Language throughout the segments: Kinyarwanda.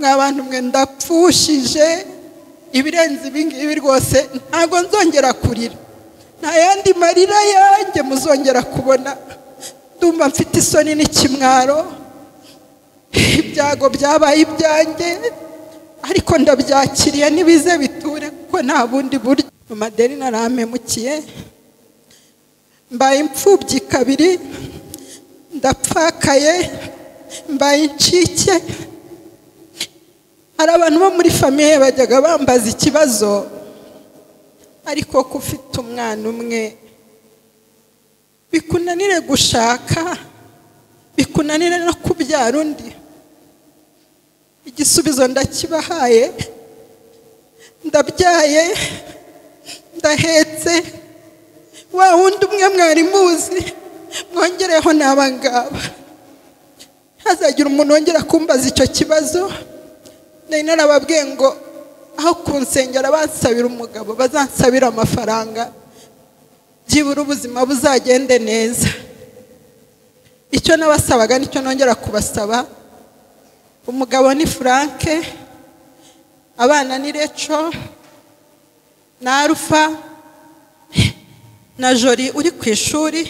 Mwabantu mwe ndapfushije ibirenze ibingibi rwose, ntago nzongera kurira, nta yandi marira yanjye muzongera kubona. Ndumva mfite isoni n'ikimwaro, ibyago byabaye ibyanjye, ariko ndabyakiriye nibize biture kuko nta bundi buryo. Mama Adeline arampemukiye, mbaye imfubyi kabiri, ndapfakaye, mbaye incike. Hari abantu bo muri famille bajyaga bambaza ikibazo, ariko ko ufite umwana umwe bikunanire gushaka, bikunanire no kubyara undi. Igisubizo ndakibahaye, ndabyaye, ndahetse wa wundi umwe mwari muzi, mwongereho n'aba ngaba. Hazagira umuntu wongera kumbaza icyo kibazo. Nari narababwiye ngo aho kunsengera bansabira umugabo, bazansabira amafaranga, byibura ubuzima buzagende neza. Icyo nabasabaga nicyo nongera kubasaba. Umugabo ni Frank, abana ni Recho na Alpha na Jori uri ku ishuri.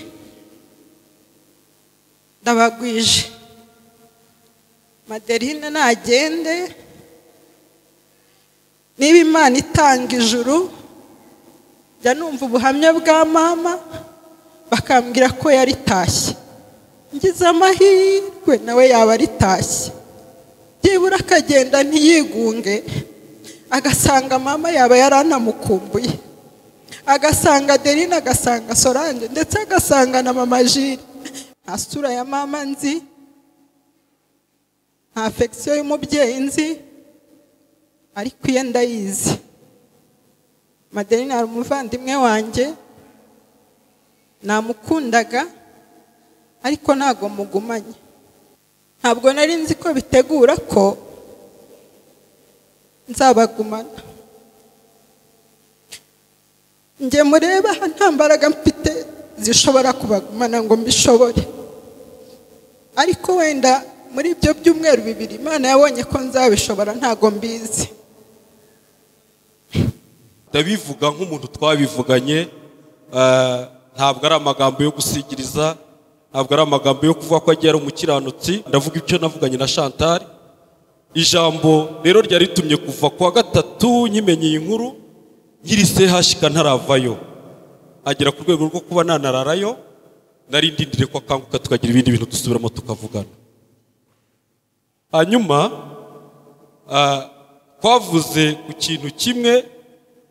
Ndabagwije Madeline nagende, niba Imana itanga ijuru, jya numva ubuhamya bwa mama bakambwira ko yaritashye, ngize amahirwe nawe yaba aritashye, byibura akagenda ntiyigunge, agasanga mama yaba yaranamukumbuye, agasanga Adeline, agasanga Solange, ndetse agasanga na mama Jire. Nta sura ya mama nzi, nta affection y'umubyeyi nzi, ariko iye ndayizi. Madeline ari umuvandimwe wanjye, namukundaga ariko ntago mugumanye. Ntabwo nari nzi ko bitegura ko nzabagumana. Njye mureba nta mbaraga mfite zishobora kubagumana ngo mbishobore, ariko wenda muri ibyo byumweru bibiri Imana yabonye ko nzabishobora, ntago mbizi. Ndabivuga nk'umuntu twabivuganye, ntabwo ari amagambo yo gusigiriza, ntabwo ari amagambo yo kuvuga ko agiye ari umukiranutsi. Ndavuga ibyo navuganye na Chantal. Ijambo rero ryari ritumye kuva kuwa gatatu nkimenye iyi nkuru, nkiri CHK ntaravayo, agera ku rwego rwo kuba nanararayo, nari ndindire ko akanguka tukagira ibindi bintu dusubiramo tukavugana. Hanyuma twavuze ku kintu kimwe,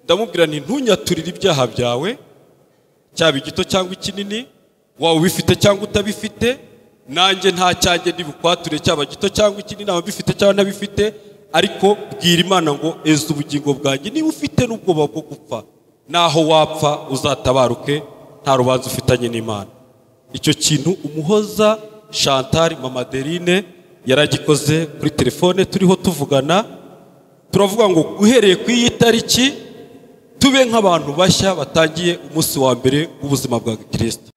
ndamubwira nti ntunyaturire ibyaha byawe, cyaba igito cyangwa ikinini, waba ubifite cyangwa utabifite, nanjye nta cyanjye ndibukwature, cyaba gito cyangwa ikinini, naba mbifite cyangwa ntabifite, ariko bwira Imana ngo eza ubugingo bwanjye, niba ufite n'ubwoba bwo gupfa, naho wapfa uzatabaruke nta rubanza ufitanye n'Imana. Icyo kintu Umuhoza Chantal mama Adeline yaragikoze kuri telefone turiho tuvugana, turavuga ngo uhereye ku iyi tariki tube nk'abantu bashya batangiye umunsi wa mbere w'ubuzima bwa Kristo.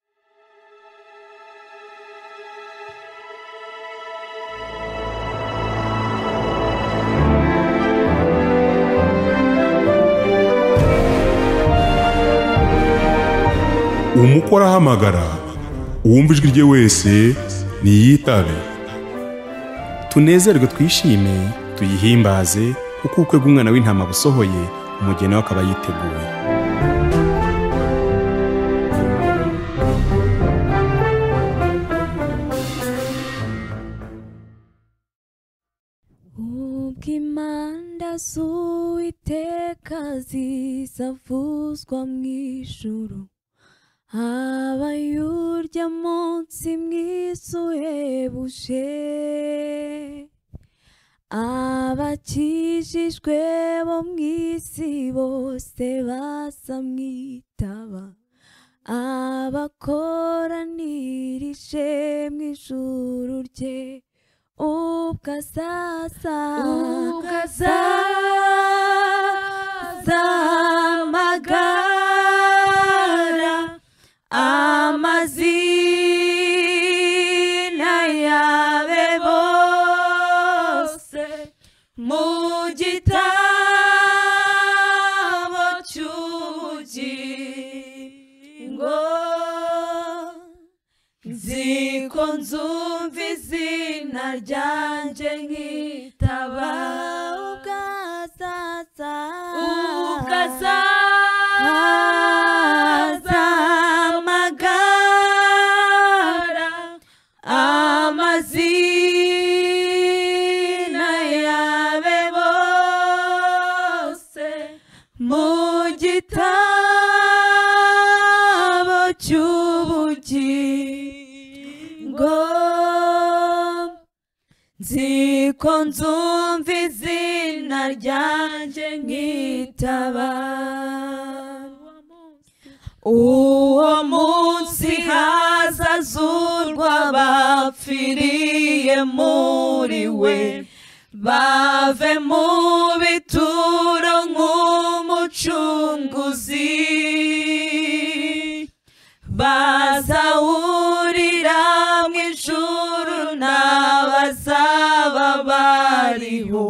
Umukora ahamagara, uwumva ijwi rye wese niyitabe. Tunezerwe twishime, tuyihimbaze, kuko ubukwe bw'umwana w'intama busohoye, umugeni we akaba yiteguye. Ubwo imanda z'Uwiteka zizavuzwa mu ijuru, habaye urya munsi mwiza uhebuje, abakijijwe bo mu isi bose bazamwitaba, abakoranirije mu ijuru rye, ubwo azaza amagara amazina yabe bose, Mu gitabo cy'ubugingo, nzi ko nzumva izina ryanjye nkitaba. Ubwazaza Ubwazaza amagara, amazina yabe bose mu gitabo cy'ubugingo, nzi ko nzumva izina ryanjye nkitaba. Uwo munsi hazazurwa abapfiriye muri we, bave mu bituro nk'umucunguzi, bazahurira mu ijuru n'abazaba bariho,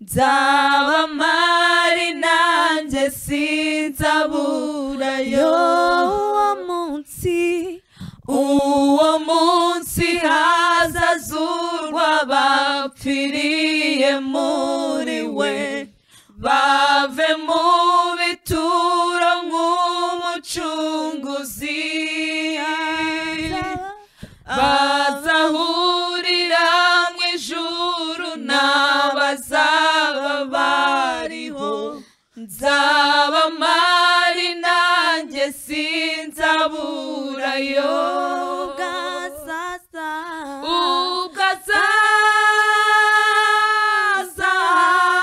nzaba mpari nanjye sinzaburayo. Uwo munsi Uwo munsi hazazurwa abapfiriye muri we, bave mu bituro nk'umucunguzi, bazahurira mu ijuru n'abazaba bariho, nzaba mpari nanjye sinzaburayo. Ubwazaza Ubwazaza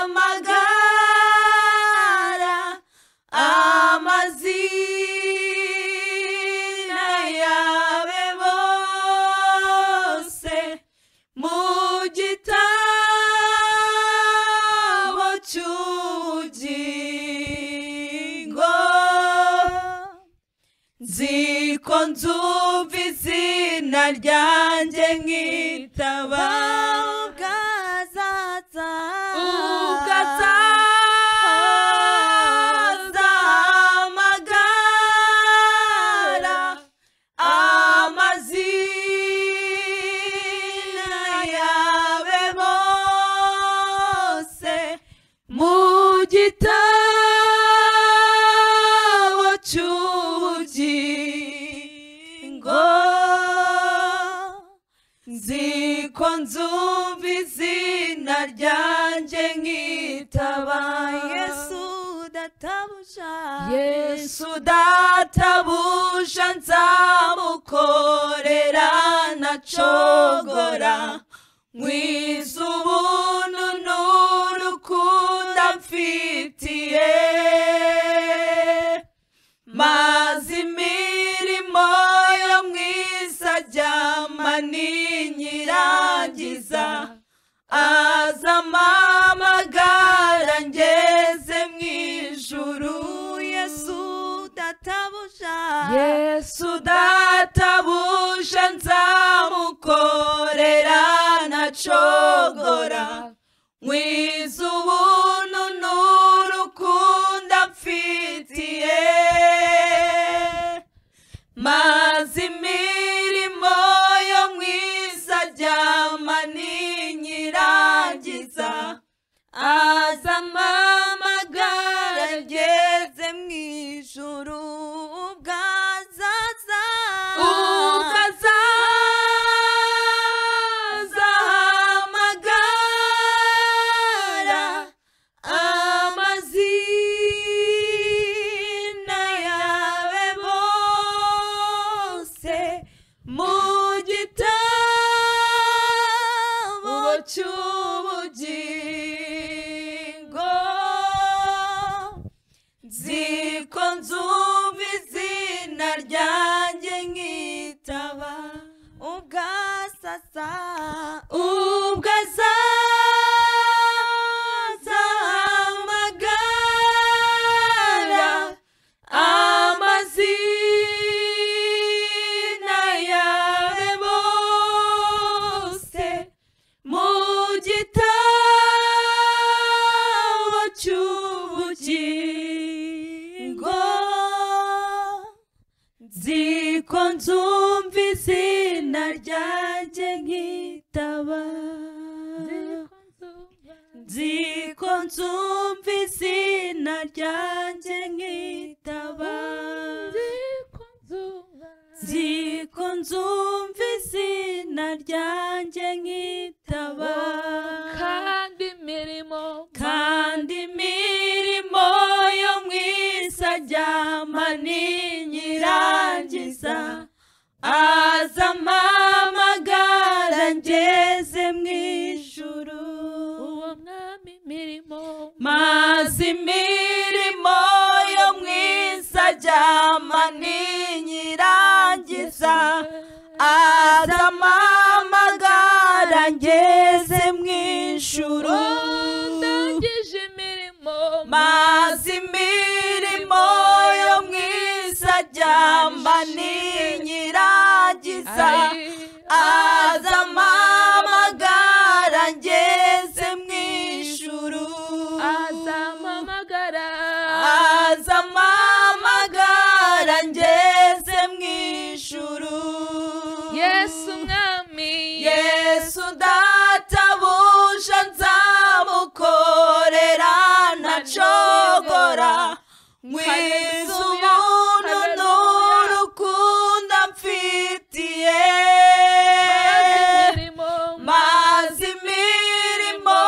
amagara, amazina yabe bose mu gitabo cy'ubugingo, nzi ko nzumva izina ryanjye nkitaba. Ubwazaza Ubwazaza amagara, amazina yabe bose mu gitabo cy'ubugingo, nzi ko nzumva izina ryanjye nkitaba. Yesu databuja, Yesu databuja nzamukorera nacogora, nkwiza ubuntu n'urukundo amfitiye, maze imirimo yo mu isi ajyama ninyirangiza, azampamagara ngeze mu ijuru. Yesu databuja, Yesu databuja nzamukorera nacogora, nkwiza ubuntu n'urukundo amfitiye, maze imirimo yo mu isi ajyama ninyirangiza, azampamagara ngeze mu ijuru. Ubwazaza Ubwazaza amagara, Nziko nzumva izina ryanjye nkitaba. Nziko nzumva izina ryanjye nkitaba. Nziko nzumva izina ryanjye nkitaba. Kandi imirimo yo mu isi ajyama ninyirangiza, azampamagara ngeze mu ijuru. Maze imirimo yo mu isi ajyama ninyirangiza, azampamagara ngeze mu ijuru. Maze imirimo yo mu isi ajyama ninyirangiza, azampamagara ngeze mu ijuru. Azampamagara ngeze mu ijuru. Yesu mwami, Yesu databuja nzamukorera ntacogora, mwiza ubuntu n'urukundo amfitiye. Maze imirimo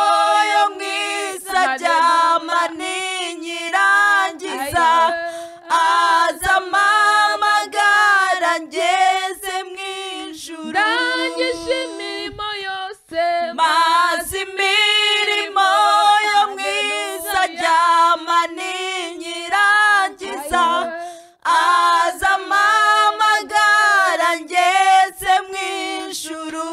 yo mu isi ajyama ninyirangiza, azampamagara ngeze mu ijuru. Ndangije imirimo yose. Maze imirimo yo mu isi ajyama ninyirangiza, azampamagara ngeze mu ijuru.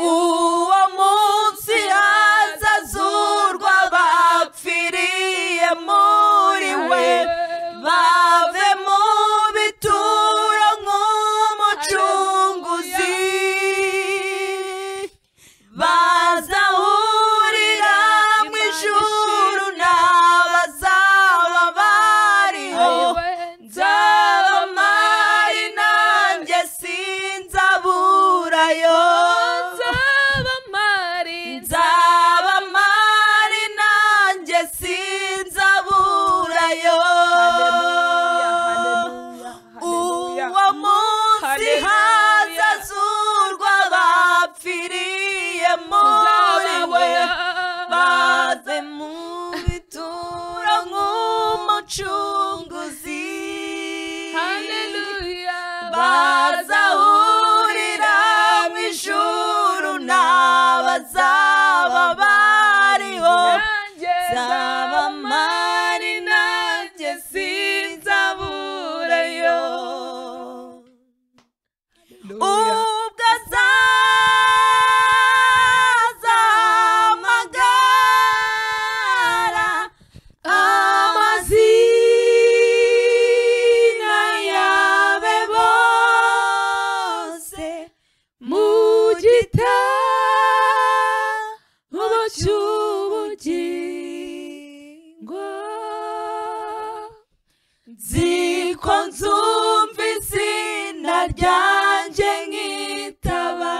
Uwo munsi hazazurwa abapfiriye muri we, bave mu bituro nk'umucunguzi. Bazahurira mu ijuru n'abazaba bariho, nzaba mpari nanjye sinzaburayo. Nzaba mpari nanjye sinzaburayo. Uwo munsi hazazurwa abapfiriye muri we, bave mu bituro nk'umucunguzi. Bazahurira mu ijuru n'abazaba bariho, nzaba mpari nanjye sinzaburayo. Ubwo azampamagara amazina yabe bose mu gitabo cy'ubugingo. Nziko nzumva izina ryanjye nkitaba.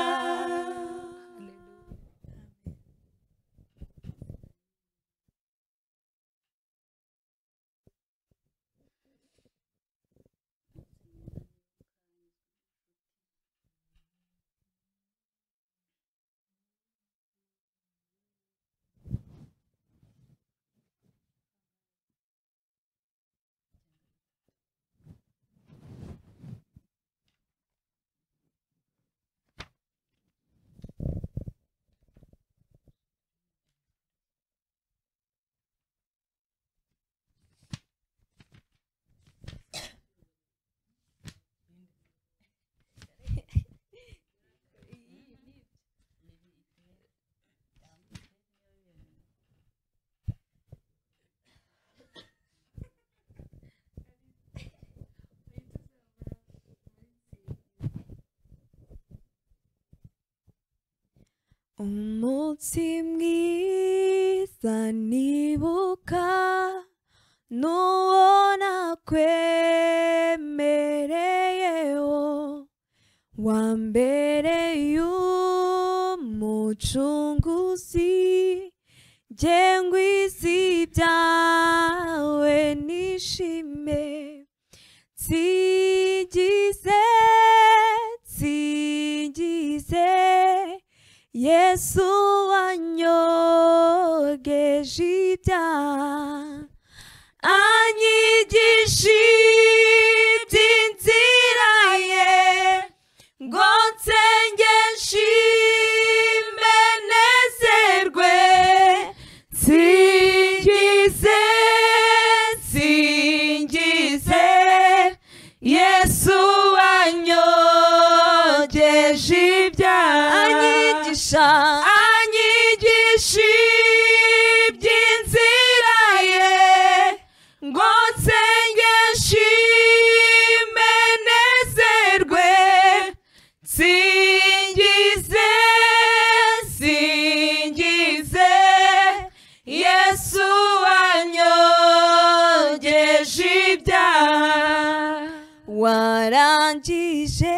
Umunsi mwiza nibuka nuwo nakwemereye. Wambereyeho, wambereye umucunguzi, jye ngwiza ibyawe nishime. Nsingize, nsingize Yesu wanyogeje ibyaha, anyigisha iby'inzira ye, ngo nsenge nshime nezerwe. Nsingize, nsingize Yesu wanyogeje ibyaha, anyigisha, anyigisha iby'inzira ye, ngo nsenge nshime nezerwe. Nsingize, nsingize Yesu wanyogeje ibyaha. Warangije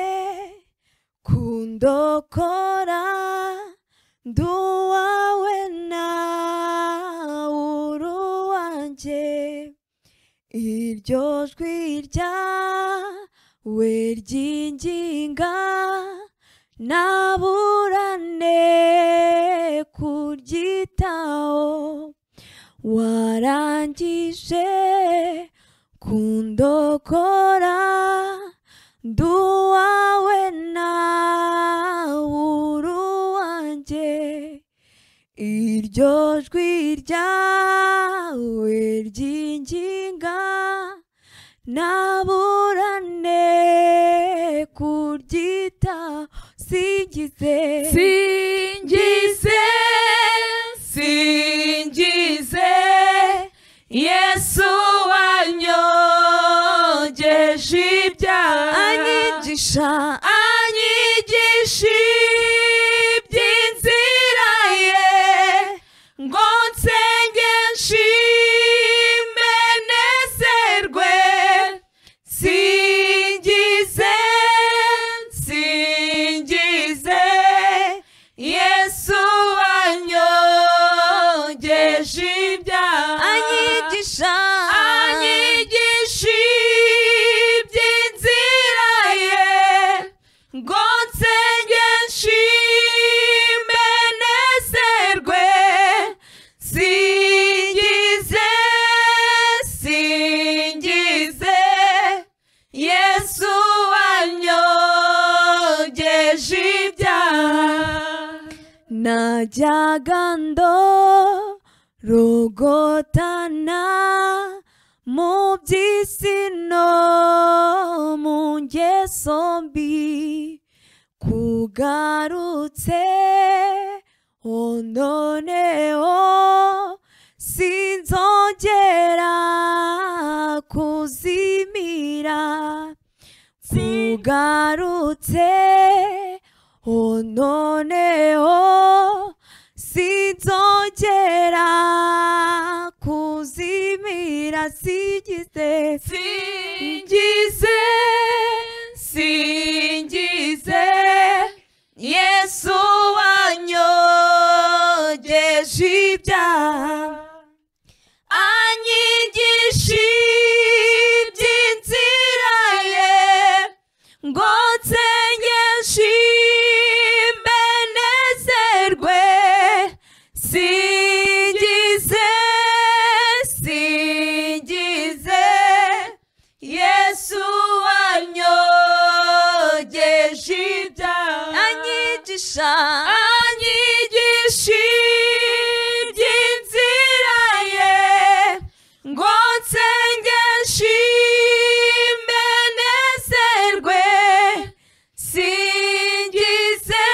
kundokora, nduwawe nawe uri uwanjye, iryo jwi ryawe ryinginga naburane kuryitaho. Warangije kundokora, nduwawe nawe uri uwanjye, iryo jwi ryawe ryinginga naburane kuryitaho. Singize, singize, singize Yesu wanyogeje ibyaha, anyigisha, anyigisha iby'inzira ye, ngo nsenge nshime nezerwe. Nsingize, nsingize Yesu wanyogeje ibyaha, anyigisha, anyigisha iby'inzira ye, ngo nsenge nshime nezerwe. Nsingize, nsingize Yesu wanyogeje ibyaha. Najyaga ndorogotana mu by'isi no mu ngeso mbi, kugarutse noneho sinzongera kuzimira. Kugarutse noneho sinzongera kuzimira. Singize, singize, singize Yesu wanyogeje ibyaha, anyigisha iby'inzira ye, ngo nsenge nshime nezerwe. Singize, singize Yesu wanyogeje ibyaha, anyigisha, anyigisha iby'inzira ye, ngo nsenge nshime nezerwe. Singize,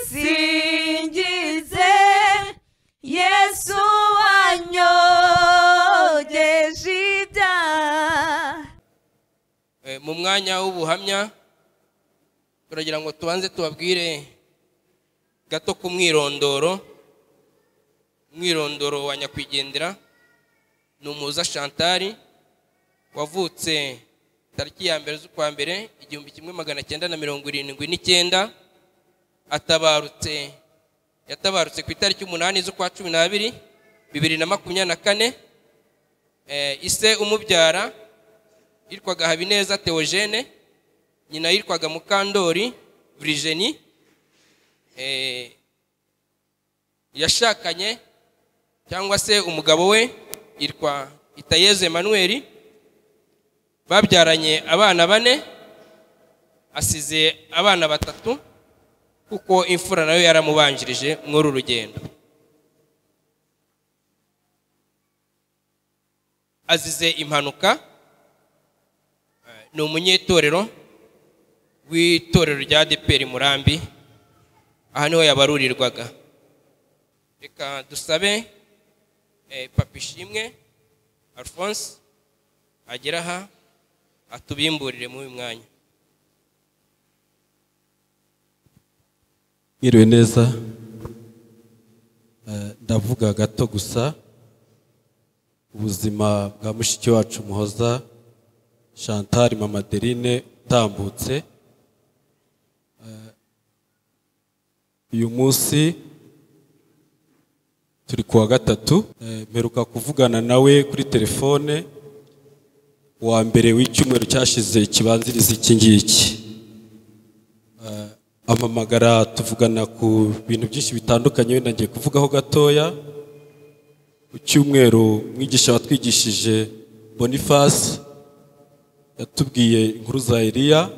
singize Yesu wanyogeje ibyaha. Mu mwanya w'ubuhamya turagira ngo tubanze tubabwire gato ku mwirondoro. Umwirondoro wa nyakwigendera ni Umuhoza Chantal, wavutse Tariki ya 1 z'ukwa mbere 1979, atabarutse yatabarutse ku itariki 8 z'ukwa 12 2024. Ise umubyara yitwaga Habineza Theogene, nyina yitwaga Mukandori Virginie. Yashakanye cyangwa se umugabo we yitwa Itayeze Emmanuel, babyaranye abana 4, asize abana 3 kuko imfura nayo yaramubanjirije muri uru rugendo. Azize impanuka, ni umunyetorero w'itorero rya ADEPR Murambi, aha niho yabarurirwaga. Reka dusabe Papa Ishimwe Alphonse agera aha atubimburire muri uyu mwanya. Mwiriwe neza, ndavuga gato gusa ubuzima bwa mushiki wacu Muhoza Chantal Mama Adeline utambutse. Uyu munsi turi kuwa 3, mperuka kuvugana nawe kuri telefone wa mbere w'icyumweru cyashize kibanziriza iki ngiki. Amamagara tuvugana ku bintu byinshi bitandukanye, wenda ngiye kuvugaho gatoya. Ku cyumweru mwigisha watwigishije Boniface yatubwiye inkuru za Eliya,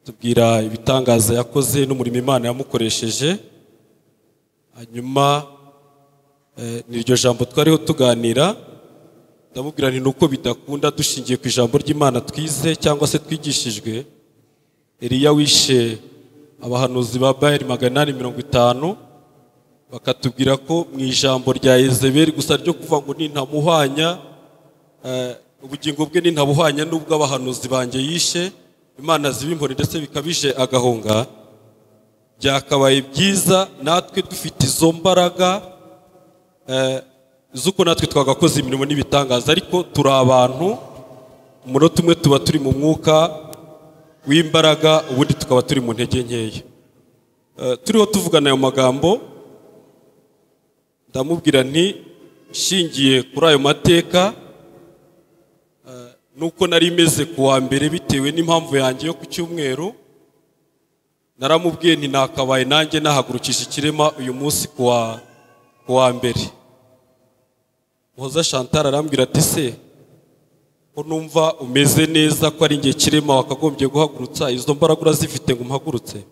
tubwira ibitangaza yakoze n'umurimo Imana yamukoresheje. Hanyuma niryo jambo twariho tuganira, ndamubwira nti nuko bidakunda dushingiye ku ijambo ry'Imana twize cyangwa se twigishijwe. Eliya wishe abahanuzi ba Bayali 850, bakatubwira ko mu ijambo rya Yezebeli gusa ryo kuva ngo nintamuhwanya ubugingo bwe nintabuhwanya n'ubwo abahanuzi banjye yishe, Imana zibimpore ndetse bikabije agahunga. Byakabaye byiza natwe dufite izo mbaraga z'uko natwe twagakoze imirimo n'ibitangaza, ariko turi abantu, umunota umwe tuba turi mu mwuka w'imbaraga, ubundi tukaba turi mu ntege nkeya. Turiho tuvugana ayo magambo, ndamubwira nti shingiye kuri ayo mateka nuko nari meze kuwa mbere bitewe n'impamvu yanjye yo ku cyumweru, naramubwiye nti nakabaye nanjye nahagurukisha ikirema uyu munsi kuwa mbere. Muhoza Chantal arambwira ati se ko numva umeze neza ko ari nge kirema wakagombye guhagurutsa, izo mbaraga urazifite ngo umpagurutse?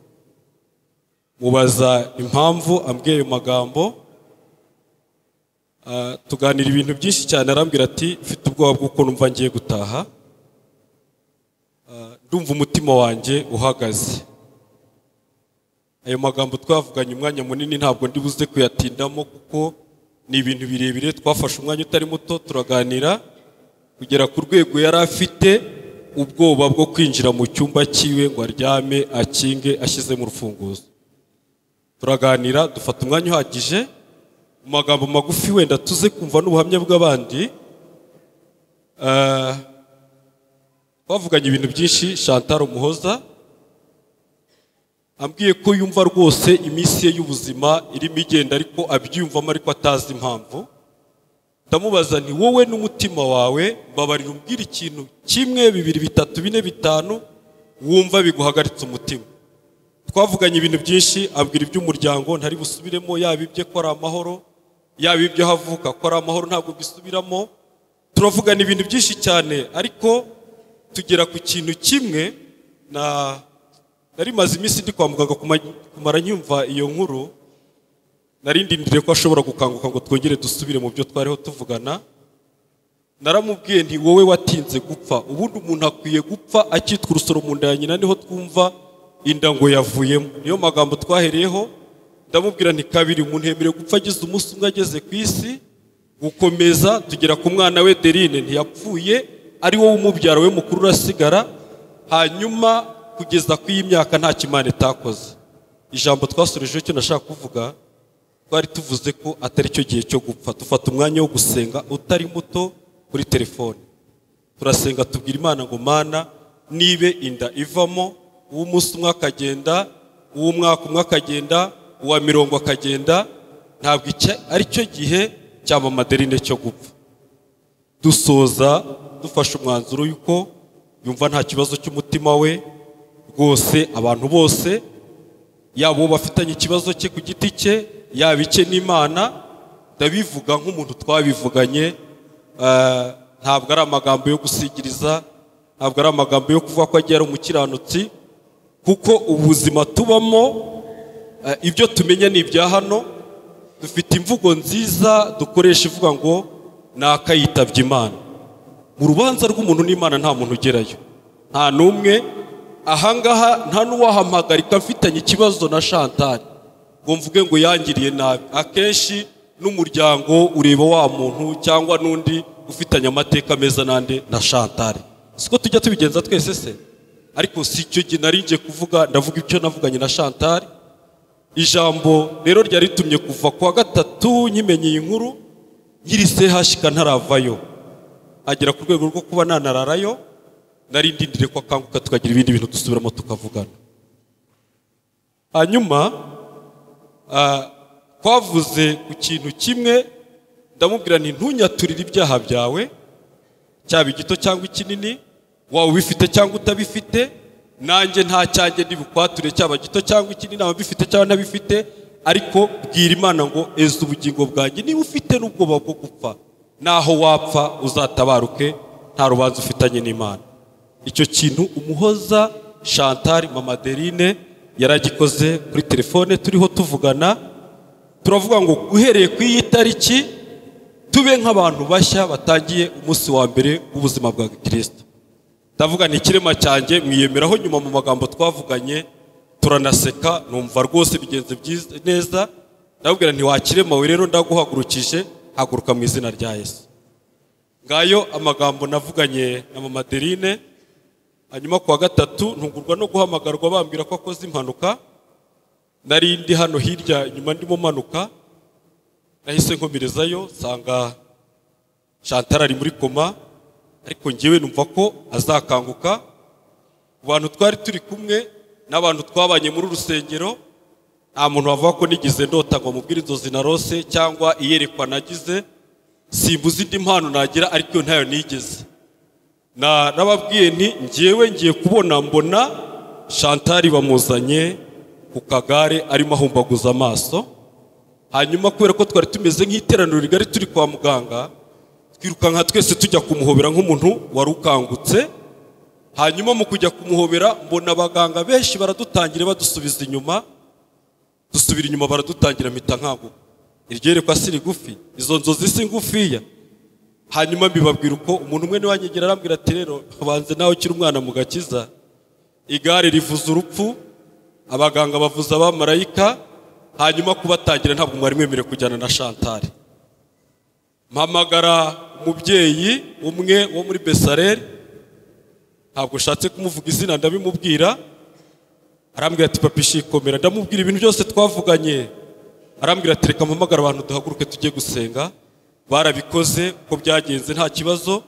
Mubaza impamvu ambwiye ayo magambo, tuganira ibintu byinshi cyane. Arambwira ati mfite ubwoba bw'uko numva ngiye gutaha, ndumva umutima wanjye uhagaze. Ayo magambo twavuganye umwanya munini, ntabwo ndibuze kuyatindamo kuko ni ibintu birebire, twafashe umwanya utari muto turaganira kugera ku rwego yari afite ubwoba bwo kwinjira mu cyumba cyiwe ngo aryame akinge ashyize mu rufunguzo. Turaganira dufata umwanya uhagije. Mu magambo magufi wenda tuze kumva n'ubuhamya bw'abandi, twavuganye ibintu byinshi. Chantal Muhoza ambwiye ko yumva rwose iminsi ye y'ubuzima irimo igenda, ariko abyiyumvamo ariko atazi impamvu. Ndamubaza nti wowe n'umutima wawe mbabarira umbwire ikintu kimwe, 2, 3, 4, 5 wumva biguhagaritse umutima. Twavuganye ibintu byinshi, abwira iby'umuryango ntari busubiremo, yaba ibye ko ari amahoro, yaba ibyo havuka ko ari amahoro ntabwo bisubiramo. Turavugana ibintu byinshi cyane, ariko tugera ku kintu kimwe. Na nari maze iminsi ndi kwa muganga kumara nyumva iyo nkuru, nari ndindiriye ko ashobora gukanguka ngo twongere dusubire mu byo twariho tuvugana. Naramubwiye nti wowe watinze gupfa, ubundi umuntu akwiye gupfa akitwa urusoro mu nda ya nyina, niho twumva inda ngo yavuyemo. Niyo magambo twahereyeho. Ndamubwira nti kabiri umuntu yemerewe gupfa agize umunsi umwe ageze ku isi, gukomeza tugera ku mwana we Derine ntiyapfuye, ari wowe umubyara we mukuru urasigara, hanyuma kugeza ku y'imyaka nta kimana itakoze. Ijambo twasoreje cyo nashaka kuvuga, twari tuvuze ko atari cyo gihe cyo gupfa, dufata umwanya wo gusenga utari muto kuri telefone. Turasenga tubwira Imana ngo Mana, nibe inda ivamo uw'umunsi umwe akagenda, uw'umwaka umwe akagenda, uwa mirongo akagenda, ntabwo ari cyo gihe cya mama Adeline cyo gupfa. Dusoza dufashe umwanzuro yuko yumva nta kibazo cy'umutima we rwose. Abantu bose yaba uwo bafitanye ikibazo cye ku giti cye, yaba icye n'Imana, ndabivuga nk'umuntu twabivuganye. Ntabwo ari amagambo yo gusigiriza, ntabwo ari amagambo yo kuvuga ko agiye ari umukiranutsi, kuko ubuzima tubamo ibyo tumenya ni ibya hano. Dufite imvugo nziza dukoresha ivuga ngo nakayitabye Imana. Mu rubanza rw'umuntu n'Imana nta muntu ugerayo, nta n'umwe ahangaha, nta n'uwahamagarika mfitanye ikibazo na Chantal ngo mvuge ngo yangiriye nabi. Akenshi n'umuryango ureba wa muntu cyangwa n'undi ufitanye amateka meza nande na Chantal, siko tujya tubigenza twese se? Ariko si icyo gihe nari ngiye kuvuga, ndavuga icyo navuganye na Chantal. Ijambo rero ryari ritumye kuva kuwa gatatu nkimenye iyi nkuru nkiri CHK ntaravayo, agera ku rwego rwo kuba nanararayo, nari ndindire ko akanguka tukagira ibindi bintu dusubiramo tukavugana. Hanyuma twavuze ku kintu kimwe, ndamubwira nti ntunyaturire ibyaha byawe, cyaba igito cyangwa ikinini, waba ubifite cyangwa utabifite, nanjye nta cyanjye ndibukwature, cyaba gito cyangwa ikinini, naba mbifite cyangwa ntabifite, ariko bwira Imana ngo eza ubugingo bwanjye, niba ufite n'ubwoba bwo gupfa, naho wapfa uzatabaruke nta rubanza ufitanye n'Imana. Icyo kintu Umuhoza Chantal mama Adeline yaragikoze kuri telefone turiho tuvugana, turavuga ngo uhereye ku iyi tariki tube nk'abantu bashya batangiye umunsi wa mbere w'ubuzima bwa Kristo. Ndavuga ni ikirema cyanjye mwiyemeraho. Nyuma mu magambo twavuganye turanaseka, numva rwose bigenze byiza neza. Ndabwira nti wakirema we rero ndaguhagurukije, haguruka mu izina rya Yesu. Ngayo amagambo navuganye na mama Adeline. Hanyuma kuwa gatatu ntungurwa no guhamagarwa bambwira ko akoze impanuka. Nari ndi hano hirya inyuma ndimo manuka, nahise nkomerezayo nsanga Chantal ari muri koma, ariko ngewe numva ko azakanguka. Ku bantu twari turi kumwe n'abantu twabanye muri urusengero, nta muntu wavuga ko nigeze ndota ngo mubwire inzozi narose cyangwa iyerekwa nagize. Simbuze indi mpano nagira, ariko iyo ntayo nigeze. Narababwiye nti ngewe ngiye kubona mbona Chantal bamuzanye ku kagare arimo ahumbaguza amaso. Hanyuma kubera ko twari tumeze nk'iteraniro rigari turi kwa muganga, twirukanka twese tujya kumuhobera nk'umuntu wari ukangutse. Hanyuma mu kujya kumuhobera mbona abaganga benshi baradutangira badusubiza inyuma, dusubira inyuma baradutangira, mpita nkanguka. Iryo si rigufi, izo nzozi si ngufiya. Hanyuma mbibabwira uko umuntu umwe niwanyegera arambwira ati rero banze nawe ukiri umwana mu gakiza, igare rivuza urupfu, abaganga bavuza abamarayika, hanyuma kubatangira ntabwo mwari mwemerewe kujyana na Chantal. Mpamagara umubyeyi umwe wo muri Besarel, ntabwo ushatse kumuvuga izina ndabimubwira. Arambwira ati papi shikomera, ndamubwira ibintu byose twavuganye. Arambwira ati reka mpamagara abantu duhaguruke tujye gusenga. Barabikoze uko byagenze nta kibazo.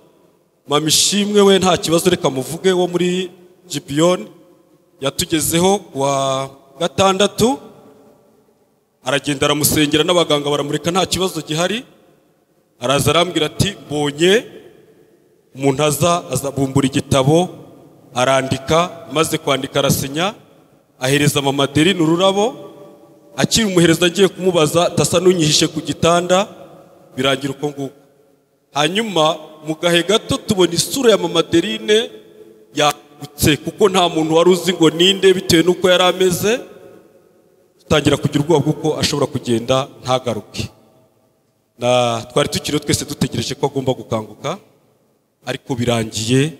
Mama Ishimwe we nta kibazo, reka muvuge, wo muri Gibeon yatugezeho kuwa gatandatu, aragenda aramusengera n'abaganga baramureka nta kibazo gihari. Araza arambwira ati mbonye umuntu aza bumbura igitabo arandika, maze kwandika arasinya, ahereza mama Adeline ururabo. Akiri umuhereza agiye kumubaza tasa n'unyihishe ku gitanda, birangira uko nguko. Hanyuma mu gahe gato tubona isura ya mama Adeline yagutse, kuko nta muntu wari uzi ngo ninde bitewe n'uko yari ameze. Tutangira kugira ubwoba bw'uko ashobora kugenda ntagaruke. Na twari tukiriho twese dutegereje ko agomba gukanguka, ariko birangiye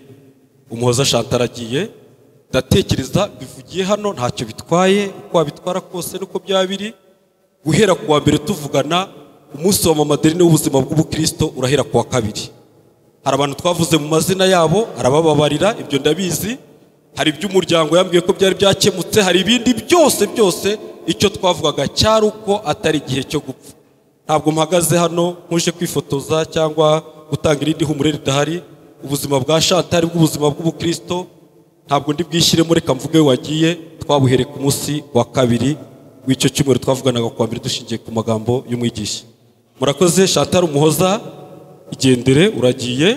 Umuhoza Chantal agiye. Ndatekereza bivugiye hano ntacyo bitwaye, uko wabitwara kose nuko byaba biri. Guhera ku wa mbere tuvugana, umunsi wa mama Adeline w'ubuzima bw'ubukristo urahera ku wa kabiri. Hari abantu twavuze mu mazina yabo arabababarira, ibyo ndabizi. Hari iby'umuryango yambwiye ko byari byakemutse, hari ibindi byose byose. Icyo twavugaga cyari uko atari igihe cyo gupfa. Ntabwo mpagaze hano nkuje kwifotoza cyangwa gutanga irindi humure ridahari. Ubuzima bwa Chantal bw'ubuzima bw'ubukristo ntabwo ndi bwishyiremo, reka mvuge wagiye twabuhere ku munsi wa kabiri w'icyo cyumweru twavuganaga ku wa mbere dushingiye ku magambo y'umwigisha. Murakoze. Chantal Umuhoza, igendere, uragiye,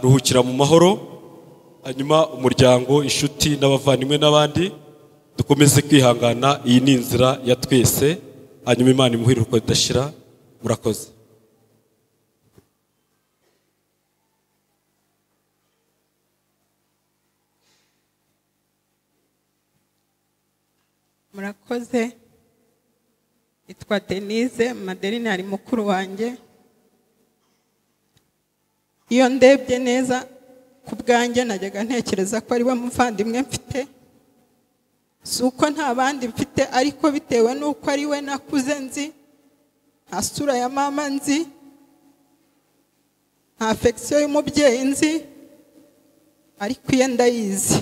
ruhukira mu mahoro. Hanyuma umuryango, inshuti n'abavandimwe n'abandi dukomeze kwihangana, iyi ni inzira ya twese. Hanyuma Imana imuhe iruhuko ridashira. Murakoze. Murakoze. Itwa Denise Madeline, ari mukuru wanjye. Iyo ndebye neza ku bwanjye najyaga ntekereza ko ari we muvandimwe mfite, si uko nta bandi mfite, ariko bitewe n'uko ari we nakuze nzi, nta sura ya mama nzi, nta affection y'umubyeyi nzi, ariko iye ndayizi.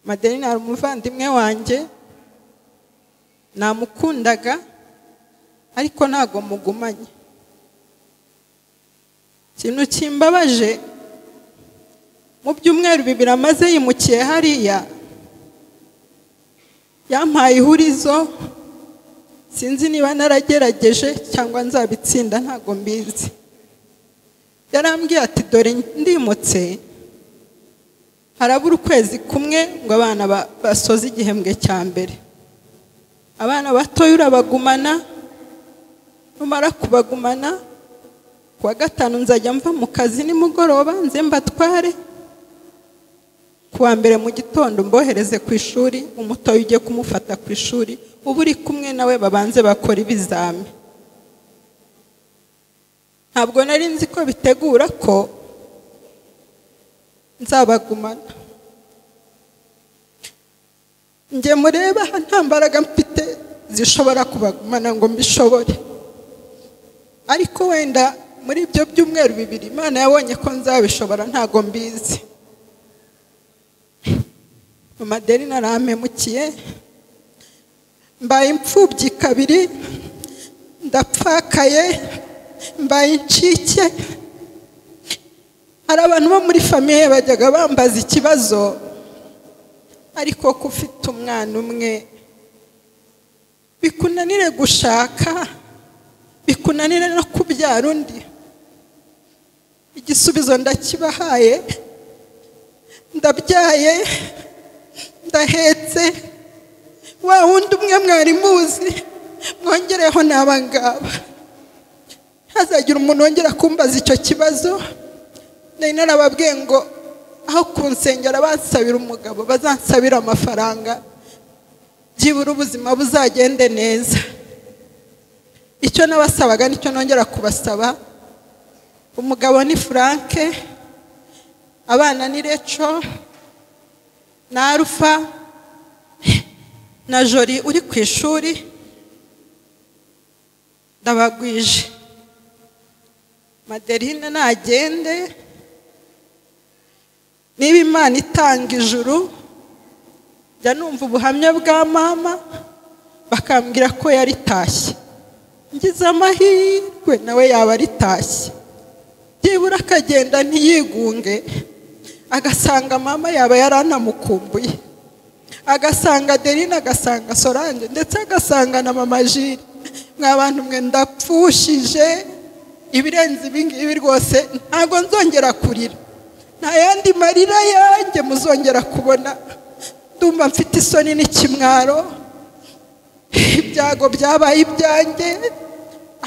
Madeline ari umuvandimwe wanjye, namukundaga ariko ntago mugumanye. Ikintu kimbabaje, mu byumweru bibiri amaze yimukiye hariya, yampaye ihurizo, sinzi niba naragerageje cyangwa nzabitsinda ntago mbizi. Yarambwiye ati dore ndimutse, harabura ukwezi kumwe ngo abana basoze igihembwe cya mbere. Abana batoya urabagumana, numara kubagumana kuwa gatanu nzajya mva mu kazi nimugoroba nze mbatware, kuwa mbere mu gitondo mbohereze ku ishuri, umutoya ujye kumufata ku ishuri, uba uri kumwe nawe babanze bakora ibizami. Ntabwo nari nzi ko bitegura ko nzabagumana. Njye mureba nta mbaraga mfite zishobora kubagumana ngo mbishobore, ariko wenda muri ibyo byumweru bibiri Imana yabonye ko nzabishobora, ntago mbizi. Madeline arampemukiye, mbaye imfubyi kabiri, ndapfakaye, mbaye incike. Hari abantu bo muri famiye bajyaga bambaza ikibazo, ariko ko ufite umwana umwe bikunanire gushaka, bikunanire no kubyara undi. Igisubizo ndakibahaye, ndabyaye, ndahetse, wa wundi umwe mwari muzi mwongereho n'aba ngaba. Ntazagira umuntu wongera kumbaza icyo kibazo. Nari narababwiye ngo aho kunsengera bansabira umugabo, bazansabira amafaranga, byibura ubuzima buzagende neza. Icyo nabasabaga nicyo nongera kubasaba. Umugabo ni Frank, abana ni Recho na Alpha na Jori uri ku ishuri. Ndabagwije. Madeline nagende, niba Imana itanga ijuru, njya numva ubuhamya bwa mama bakambwira ko yaritashye, ngize amahirwe nawe yaba aritashye, byibura akagenda ntiyigunge, agasanga mama yaba yaranamukumbuye, agasanga Adeline, agasanga Solange, ndetse agasanga na mama Jire. Mwa bantu mwe ndapfushije ibirenze ibi ngibi rwose, ntago nzongera kurira, nta yandi marira yanjye muzongera kubona. Ndumva mfite isoni n'ikimwaro, ibyago byabaye ibyanjye,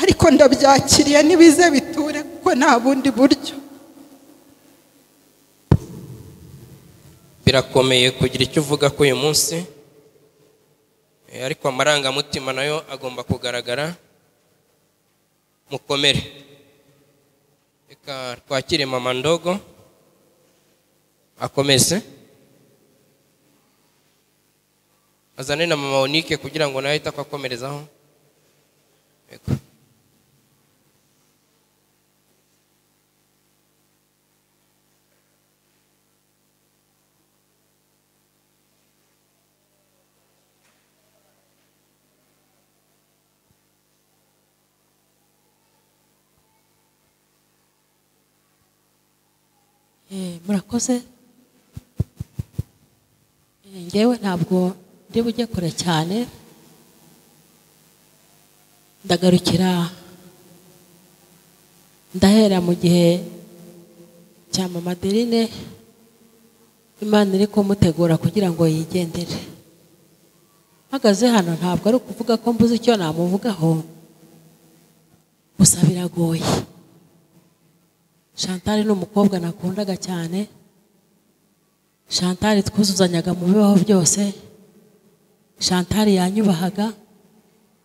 ariko ndabyakiriye nibize biture kuko nta bundi buryo. Birakomeye kugira icyo uvuga ko uyu munsi, ariko amarangamutima nayo agomba kugaragara. Mukomere. Reka twakire mama ndogo akomeze, azane na mama Onike kugira ngo nawe ahite akomerezaho. Yego. Murakoze. Ngewe ntabwo ndi bujye kure cyane, ndagarukira ndahera mu gihe cya mama Adeline, Imana iri kumutegura kugira ngo yigendere. Mpagaze hano ntabwo ari ukuvuga ko mbuze icyo namuvugaho, gusa biragoye. Chantal ni umukobwa nakundaga cyane. Chantal twuzuzanyaga mu bibaho byose. Chantal yanyubahaga,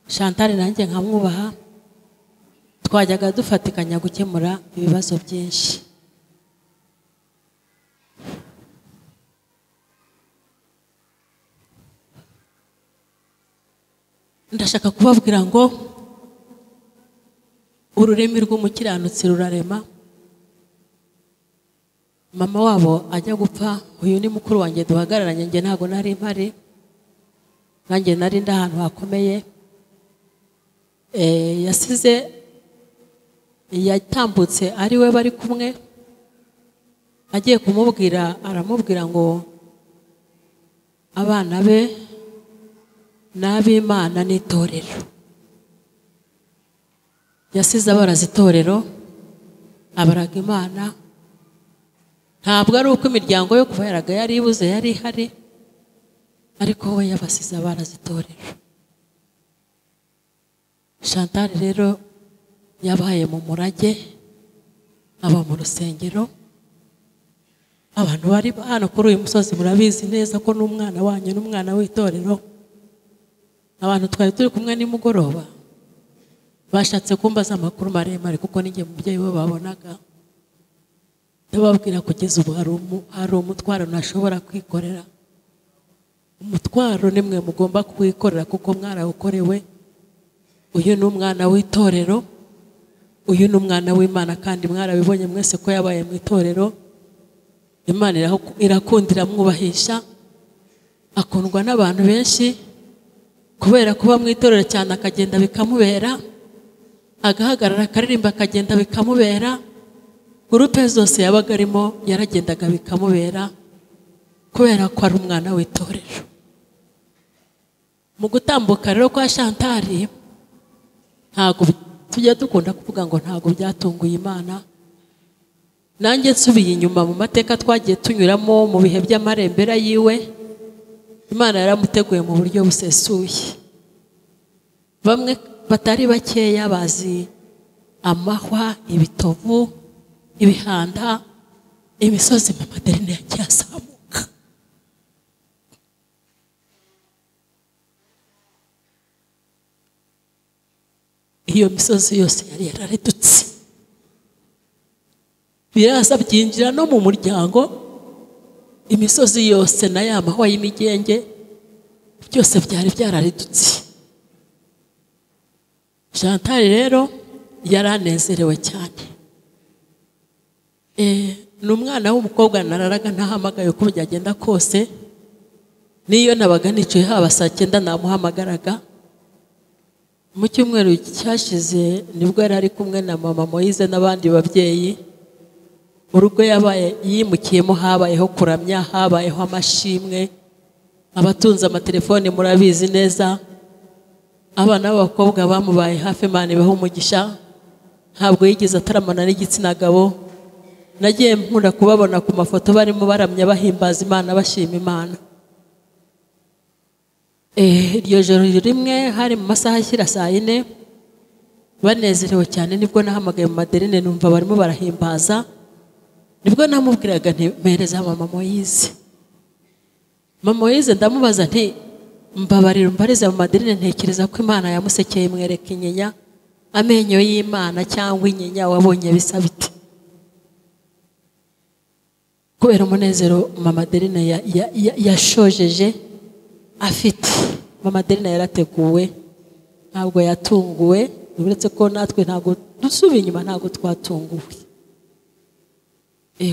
Chantal nanjye nkamwubaha. Twajyaga dufatikanya gukemura ibibazo byinshi. Ndashaka kubabwira ngo ururimi rw'umukiranutsi rurarema. Mama wabo ajya gupfa, uyu ni mukuru wanjye duhagararanye, njye ntago nari mpari, nanjye nari ndi ahantu hakomeye. Yasize yatambutse ari we bari kumwe, agiye kumubwira aramubwira ngo abana be n'ab'Imana n'itorero. Yasize abaraza itorero, abaraga Imana. Ntabwo ari uko imiryango yo kuba yaraga yari ibuze, yari ihari, ariko we yabasize abaraza itorero. Chantal rero yabaye mu murage, aba mu rusengero. Abantu bari hano kuri uyu musozi murabizi neza ko n'umwana wanyu n'umwana w'itorero. Abantu twari turi kumwe nimugoroba bashatse kumbaza amakuru maremare kuko ninjye mubyeyi we babonaga. Ndababwira kugeza ubu hari umutwaro ntashobora kwikorera. Umutwaro nimwe mugomba kuwikorera kuko mwarawukorewe. Uyu ni umwana w'itorero, uyu ni umwana w'Imana, kandi mwarabibonye mwese ko yabaye mu itorero. Imana irakundira mwubahisha, akundwa n'abantu benshi kubera kuba mu itorero cyane, akagenda bikamubera, agahagarara akaririmba akagenda bikamubera. Gurupe zose yabaga arimo yaragendaga bikamubera kubera ko ari umwana w'itorero. Mu gutambuka rero kwa Chantal, ntabwo tujya dukunda kuvuga ngo ntabwo byatunguye Imana. Nanjye nsubiye inyuma mu mateka twagiye tunyuramo mu bihe by'amarembera yiwe, Imana yaramuteguye mu buryo busesuye. Bamwe batari bakeya bazi amahwa, ibitovu, ibihanda, imisozi mama Adeline yagiye azamuka. Iyo misozi yose yari yararedutse, biraza byinjira no mu muryango. Imisozi yose na ya mahwa y'imigenge byose byari byararedutse. Chantal rero yaranezerewe cyane. Ni umwana w'umukobwa nararaga ntahamagaye uko byagenda kose, niyo nabaga nicaye haba saa 9 namuhamagaraga. Mu cyumweru cyashize nibwo yari ari kumwe na mama Moise n'abandi babyeyi. Urugo yabaye yimukiyemo habayeho kuramya, habayeho amashimwe. Abatunze amatelefoni murabizi neza. Abana b'abakobwa bamubaye hafi, Imana ibaha umugisha. Ntabwo yigeze ataramana n'igitsina gabo. Nagiye nkunda kubabona ku mafoto barimo baramya bahimbaza Imana, bashima Imana. Iryo joro rimwe hari mu masaha ashyira saa 4, banezerewe cyane. Nibwo nahamagaye mu Adeline numva barimo barahimbaza. Nibwo namubwiraga nti mpereza mama Moise. Mama Moise ndamubaza nti mbabarira umbarize mu Adeline, ntekereza ko Imana yamusekeye mwereka inyinya, amenyo y'Imana cyangwa inyinya wabonye bisa bite? Kubera umunezero mama Adeline yashojeje afite. Mama Adeline yarateguwe, ntabwo yatunguwe, uretse ko natwe ntabwo dusubiye inyuma, ntabwo twatunguwe.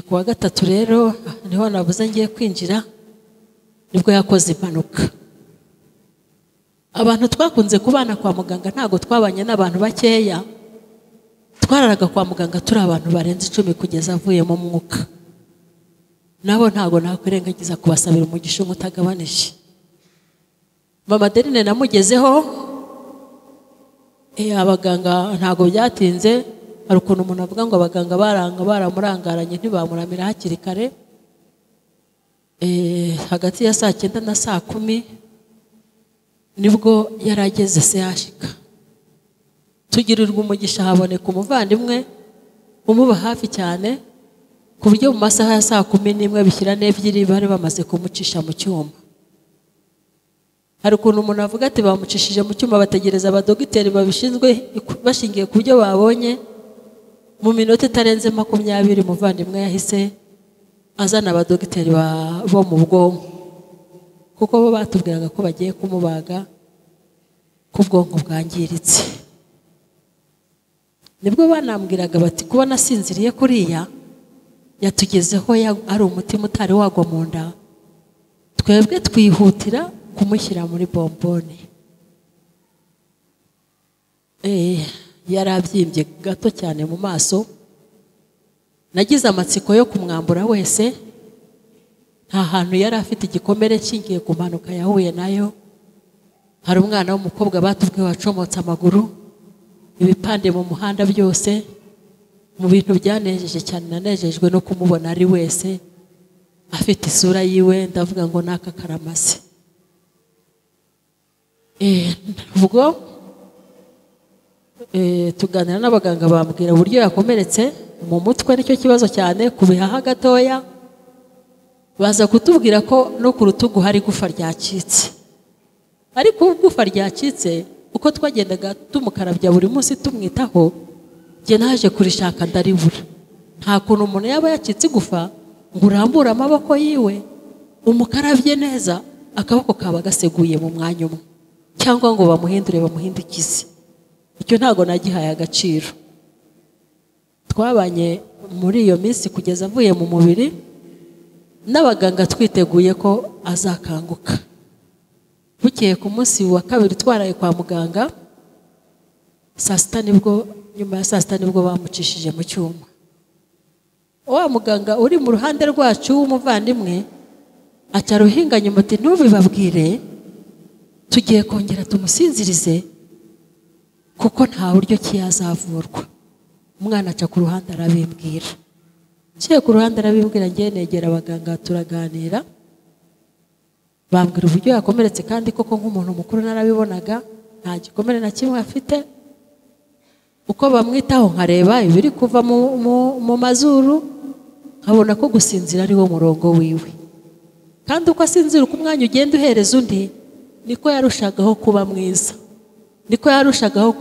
Kuwa gatatu rero niho nabuze ngiye kwinjira, nibwo yakoze impanuka. Abantu twakunze kubana kwa muganga ntabwo twabanye n'abantu bakeya, twararaga kwa muganga turi abantu barenze 10 kugeza avuyemo umwuka. Nabo ntago nakwirengagiza kubasabira umugisha umutagabanije. Mama Adeline namugezeho, abaganga ntago byatinze. Hari ukuntu umuntu avuga ngo abaganga baranga baramurangaranye ntibamuramira hakiri kare. Hagati ya saa 9 na saa 10 nibwo yarageze sehashika. Tugirirwa umugisha haboneka umuvandimwe umuba hafi cyane, ku buryo mu masaha ya saa 11 bishyira n'ebyiri bari bamaze kumucisha mu cyuma. Hari ukuntu umuntu avuga ati bamucishije mu cyuma, bategereza abadogiteri babishinzwe bashingiye ku byo babonye. Mu minota itarenze 20 umuvandimwe yahise azana abadogiteri bo mu bwonko, kuko bo batubwiraga ko bagiye kumubaga ku bwonko bwangiritse. Nibwo banambwiraga bati kuba nasinziriye kuriya yatugezeho ari umutima utari wagwa mu nda, twebwe twihutira kumushyira muri bomboni. Yarabyimbye gato cyane mu maso. Nagize amatsiko yo kumwambura wese. Nta hantu yari afite igikomere nshingiye ku mpanuka yahuye nayo. Hari umwana w'umukobwa batubwiye wacomotse amaguru, ibipande mu muhanda byose. Mu bintu byanejeje cyane nanejejwe no kumubona ari wese afite isura yiwe, ndavuga ngo naka karamase. Ubwo tuganira n'abaganga bambwira uburyo yakomeretse mu mutwe, nicyo kibazo cyane ku bihaha gatoya. Baza kutubwira ko no ku rutugu hari gufa ryacitse. Ariko gufa ryacitse uko twagendaga tumukarabya buri munsi tumwitaho, njye naje kurishaka ndaribura. Nta kuntu umuntu yaba yacitse igufa ngo urambure amaboko yiwe umukarabye neza akaboko kaba gaseguye mu mwanya umwe, cyangwa ngo bamuhindure bamuhindukize. Icyo ntago nagihaye agaciro. Twabanye muri iyo minsi kugeza avuye mu mubiri, n'abaganga twiteguye ko azakanguka. Bukeye ku munsi wa kabiri twaraye kwa muganga, saa sita nibwo, nyuma ya saa sita nibwo bamucishije mu cyuma. Wa muganga uri mu ruhande rwacu w'umuvandimwe aca ruhinga nyuma ati ntubibabwire, tugiye kongera tumusinzirize kuko nta buryo ki yazavurwa. Umwana aca ku ruhande arabimbwira. Nciye ku ruhande arabimbwira, ngiye negera abaganga turaganira, bambwira uburyo yakomeretse, kandi koko nk'umuntu mukuru narabibonaga nta gikomere na kimwe afite. Uko bamwitaho nkareba ibiri kuva mu mazuru, nkabona ko gusinzira ari wo murongo wiwe. Kandi uko asinzira uko umwanya ugenda uhereza undi, niko yarushagaho kuba mwiza, niko yarushagaho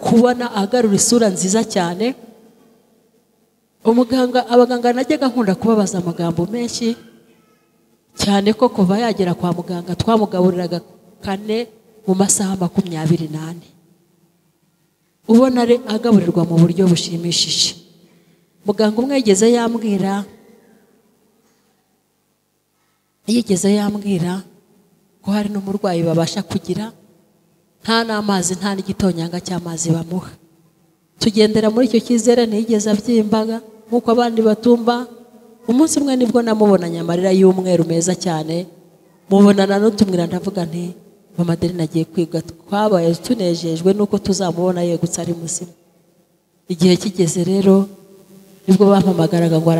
kubona agarura isura nziza cyane. Umuganga, abaganga najyaga nkunda kubabaza amagambo menshi cyane ko kuva yagera kwa muganga twamugaburiraga 4 mu masaha 24, ubona ari agaburirwa mu buryo bushimishije. Muganga umwe yigeze yambwira ko hari n'umurwayi babasha kugira nta n'amazi nta n'igitonyanga cy'amazi bamuha. Tugendera muri icyo cyizere, ntiyigeze abyimbaga nk'uko abandi batumba. Umunsi umwe nibwo namubonanye amarira y'umweru meza cyane, mubonana n'utumwira, ndavuga nti Mama Adeline agiye kwiga. Twabaye tunejejwe nuko tuzamubona yegutse ari muzima. Igihe kigeze rero nibwo bampamagaraga ngo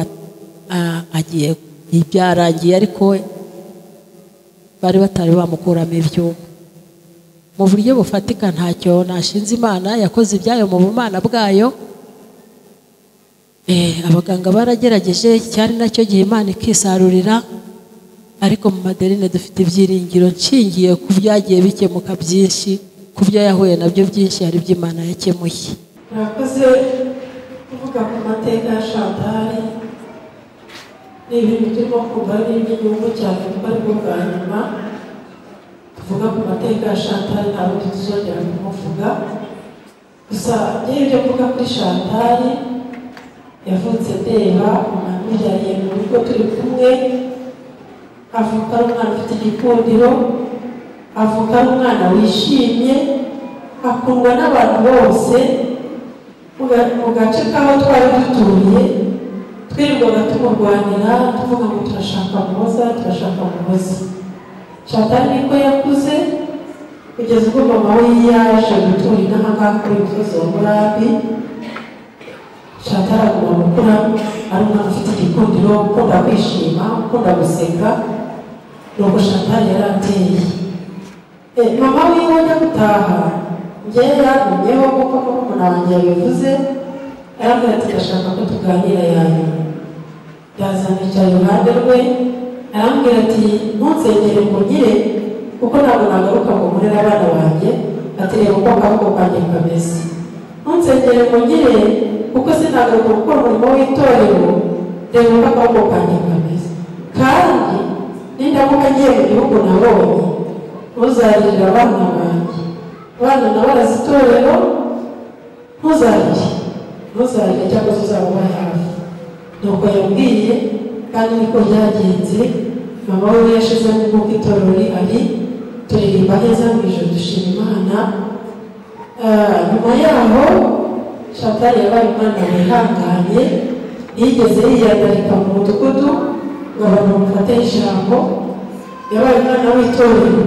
agiye, ibyarangiye, ariko bari batari bamukuramo ibyuma. Mu buryo bufatika ntacyo nashinze Imana, yakoze ibyayo mu bumana bwayo. Abaganga baragerageje, cyari nacyo gihe Imana ikisarurira. Ariko mu Adeline dufite ibyiringiro nshingiye ku byagiye bikemuka byinshi, ku byo yahuye nabyo byinshi hari ibyo Imana yakemuye. Murakoze kuvuga ku mateka ya Chantal. Ni ibintu turimo kumva ari iby'inyungu cyane, kuko aribwo bwa nyuma tuvuga ku mateka ya Chantal, ntabwo tuzongera kumuvuga. Gusa n'ibyo mvuga kuri Chantal, yavutse ndeba, namubyariye mu rugo turi kumwe, avuka ari umwana ufite igikundiro, avuka ari umwana wishimye, akundwa n'abantu bose. Mu gace k'aho twari dutuye Twirirwaga tumurwanira tuvuga ngo turashaka Muhoza, turashaka Muhoza. Chantal niko yakuze kugeza ubwo mama we yaje gutura inaha ngaha kuri umusozi wa Murambi. Chantal aguma gukura ari umwana ufite igikundiro, ukunda kwishima, ukunda guseka. Nuko Chantal yari ateye. Mama wiwe ajya gutaha, njyewe yagumyeho kuko murumuna wanjye yabivuze, arambwira ati ndashaka ko tuganira ya nyuma. Ndaza nicara iruhande rwe, arambwira ati ntunsengere ngo nkire kuko ntabwo nagaruka ngo nkorere abana banjye, ati reba uko akaboko kanjye kameze. Ntunsengere ngo nkire kuko sinagaruka gukora umurimo w'itorero, reba uko akaboko kanjye kameze. Kandi nindamuka ngiye mu gihugu nabonye, ntuzarire abana banjye. Abana nabo barazi itorero, ntuzarire, ntuzarire cyangwa se uzaba ubaye hafi. Nuko yambwiye kandi niko byagenze. Mama we yashizemo umwuka itorero rihari, turirimba neza mu ijoro dushima Imana. Nyuma yaho Chantal yabaye umwana wihanganye, ntiyigeze yiyandarika mu mudugudu ngo abantu bamufate ijambo. Yabaye umwana w'itorero.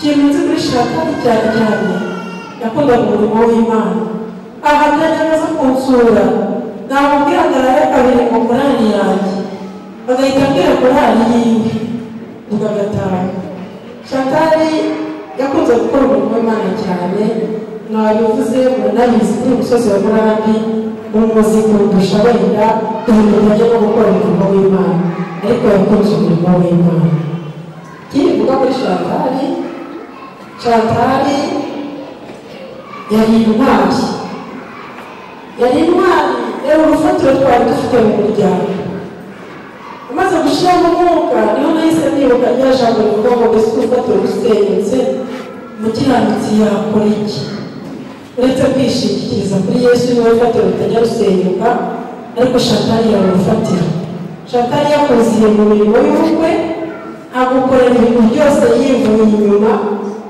Ikintu nzi kuri Chantal cyane cyane, yakundaga umurimo w'Imana. Aha byajyaga aza kunsura, namubwira ngo arare kabiri mu korali yanjye, agahita ambwira korali yiwe, tugataha. Chantal yakunze gukora umurimo w'Imana cyane, mwabivuze muranabizi kuri umusozi wa Murambi, umuzi kundusha wenda ibintu bijyanye no gukora umurimo w'Imana, ariko yakunze umurimo w'Imana. Ikindi mvuga kuri Chantal, Chantal yari intwari, yari intwari, yari urufatiro twari dufite mu muryango. Amaze gushiramo umwuka, niho nahise nibuka rya jambo rivuga ngo mbese urufatiro rusenyutse, umukiranutsi yakora iki? Uretse kwishingikiriza kuri Yesu niwe rufatiro rutajya rusenyuka, ariko Chantal yari urufatiro. Chantal yakoze mu mirimo y'ubukwe, agukorera ibintu byose yivuye inyuma,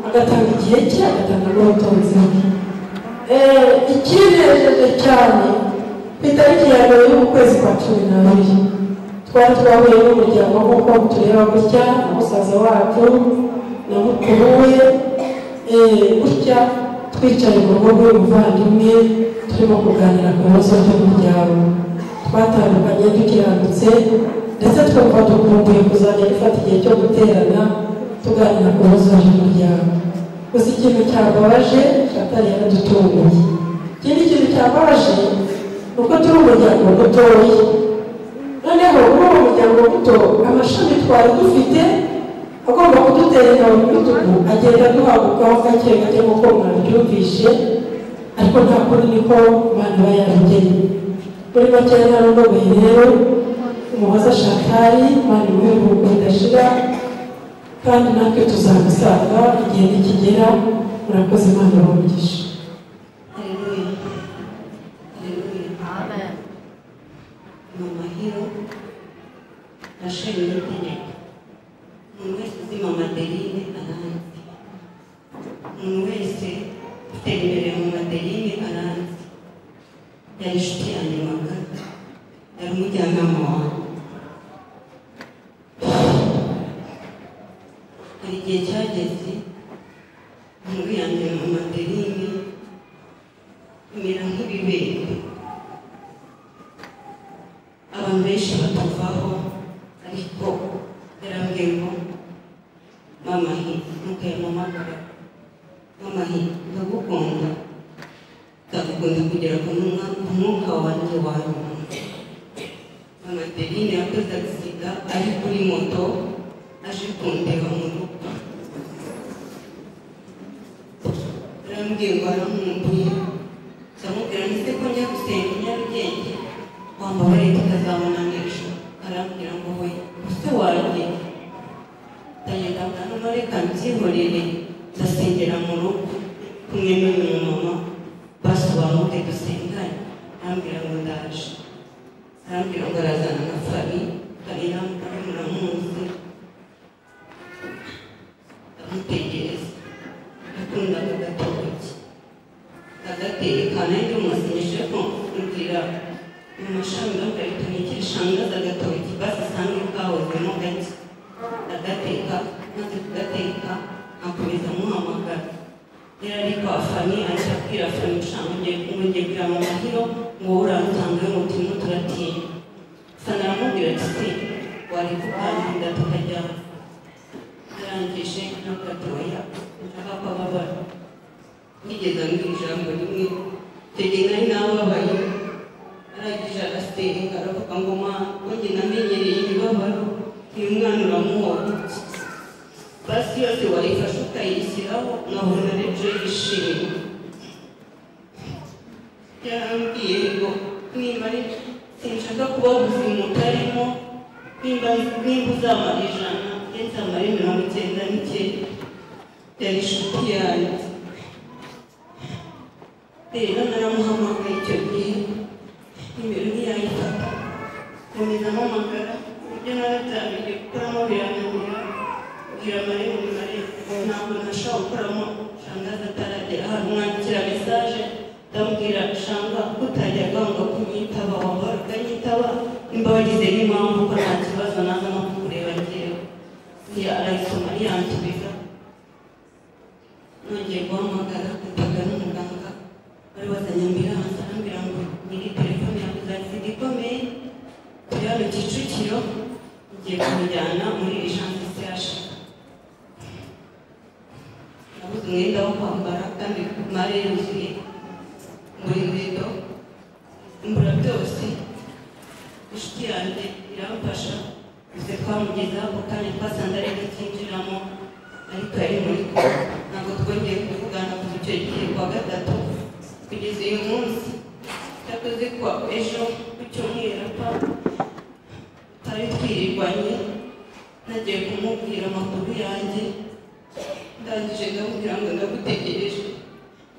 agatanga igihe cye, agatanga n'ubutunzi bwe. Ikinejeje cyane, ku itariki ya mbere y'ukwezi kwa 12, twari twahuye n'umuryango nk'uko tureba gutya, na musaza wacu na mukuru we, gutya twicaye mu rugo rw'umuvandimwe turimo kuganira ku bibazo by'umuryango. Twatandukanye dukiranutse, ndetse twumva dukumbuye kuzajya dufata igihe cyo guterana tuganira ku bibazo by'umuryango. Gusa ikintu cyababaje, Chantal yaradutunguye. Ikindi kintu cyababaje ni uko turi umuryango mutoya. Noneho muri uwo muryango muto, amashami twari dufite agomba kudutera ingabo mu bitugu agenda duhagukaho gake gake nk'uko mwabyumvishe, ariko nta kuri niko Imana iba yaragennye. Muri make ntarondogoye rero, Umuhoza Chantal, Imana imuhe iruhuko ridashira, kandi natwe tuzamusanga igihe nikigera. Murakoze, Imana ibahe umugisha. Haleluya. Haleluya. Amen. Mama Hiro nashimye itegeko. Umuntu wese uzi Mama Adeline aranzi. Umuntu wese ufite nimero ya Mama Adeline aranzi. Yari inshuti yanjye magara, yari umujyanama wanjye. Hari igihe cyageze inkuru yanjye na Mama Adeline imera nk'ibibembe. Abantu benshi batuvaho, ariko yarambwiye ngo Mama hi, nuko yampamagara, Mama hi, ndagukunda, ndagukunda kugera ku mwuka wanjye wa nyuma. Mama Adeline yakoze agisida ari kuri moto aje kundeba mu rugo. Yarambwiye ngo arankumbuye, ndamubwira nti se ko njya gusenga i Nyarugenge, wambabariye tukazabonana ejo. Arambwira ngo we use wanjye. Ndagenda mbona reka mbyihorere, ndasengera mu rugo kumwe n'uyu mumama, basobanuke dusengane. Arambwira ngo ndaje, arambwira ngo arazana na Fabi, Fabi muramuzi. Ndamutegereza, yakundaga agatoki ndagateka, nanjye umusinyishe ko mbwira Nyuma shanga reka ntekere shangaza agatoki basi sange kahozemo gake, ndagateka. Maze kugateka akomeza amuhamagara. Yari ari kwa Fani, ahita abwira Fani shanga ngiye kureba mama Hiro ngo uransange ngo turimo turatinya. Fani aramubwira ati se wareka ukandinda tukajyana. Arangije nawe ati oya nshaka ko ababara. Nigeze ambwira ijambo rimwe, icyo gihe nari nababaye. Arangije arasenga aravuga ngo ma njye namenyereye imibabaro, uyu mwana uramuhora iki? Basi yose wayifashe ukayishyiraho nkabona aribyo yishimye. Yarambwiye ngo nimba sinshaka kuba ubuzima utarimo, nimba uzamara 100 njye nzamara 99. Yari inshuti yanjye. Rero naramuhamagaye icyo gihe, nimero ntiyayifata, nkomeza mpamagara uburyo narabyamenye gukoramo birananira. Mbwira marembo ntabwo nashobora gukoramo shangaza ataragera hano. Mwandikira mesaje ndamubwira shanga ko utajyaga wanga kunyitaba, wambara ukanyitaba nimba wagize n'impamvu ko nta kibazo naza no kukureba njyewe. Arayisoma ntiyansubiza. Nongeye guhamagara mpitaga n'umuganga wari wazanye ambiranse, arambwira ngo nyiri telefone yabuze agisida ikomeye, turi hano Kicukiro, ngiye kumujyana muri urgence CHK. Nabuze umwenda wo kwambara kandi mare yuzuye, mbura inkweto, mbura byose. Inshuti yanjye iramfasha, gusa twamugezeho ako kanya twasanze ari kukinjiramo, ariko yari muri koma. Ntabwo twongeye kuvugana kuva icyo gihe kuwa gatatu kugeza uyu munsi. Cyakoze kuwa ejo ku cyumweru apfa twari twirirwanye, nagiye kumubwira amakuru yanjye, ndangije ndamubwira ngo ndagutegereje,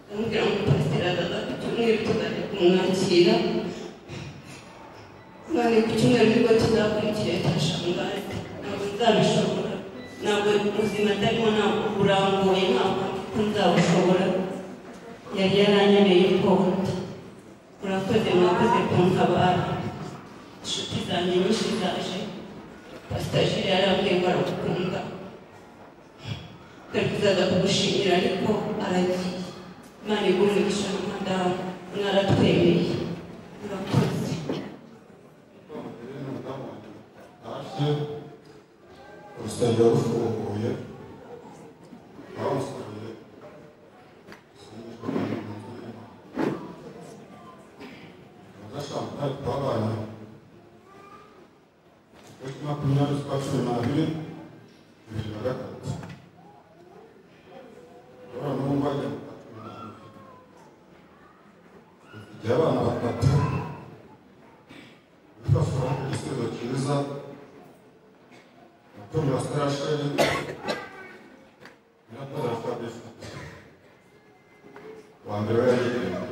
ndamubwira ngo pasiteri azaza ku cyumweru tuzajya kumwakira, none ku cyumweru nibwo tuzakurikira cya shangazi. Ntabwo nzabishobora, ntabwo ubuzima ndarimo ntabwo burangoye, ntabwo nzabushobora. Yari yaranyemeye ubwoba. Murakoze, mwakoze kuntabara. Inshuti zanjye nyinshi zaje, Pastor Jules yarambwiye ngo aragukunda, twari kuzaza kugushimira ariko aragiye. Imana iguhe umugisha na madamu, mwaratwemeye. Murakoze. Urusengero rufunguye, bamusabiye Chantal twabanye tariki 20 z'ukwa 12 2003. Urabona n'ubu bajya mu kwa 12. Igihe abana batatu witwa Frank Igisubizo Cyiza, Mutoni wa Sarasheli, Nyirakoze wa Fabrice. Uwa mbere we yarigendeye.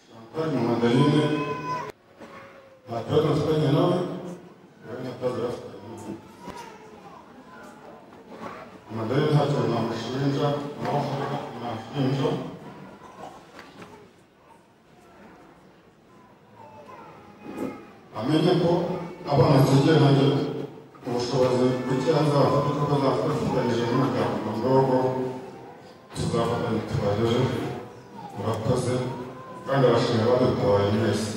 Chantal Mandarine nta kibazo mfitanye nawe, we nta kibazo yari afitanye nawe. Mandarine nta kintu namushinja, nawe nashinja. Amenye ko abana nsigiye nanjye ubushobozi bukeya nzabafite kuko nzafatanyije n'umuryango mu rugo, tuzafatanya tubarere. Murakoze kandi abashimira badutabaye mwese.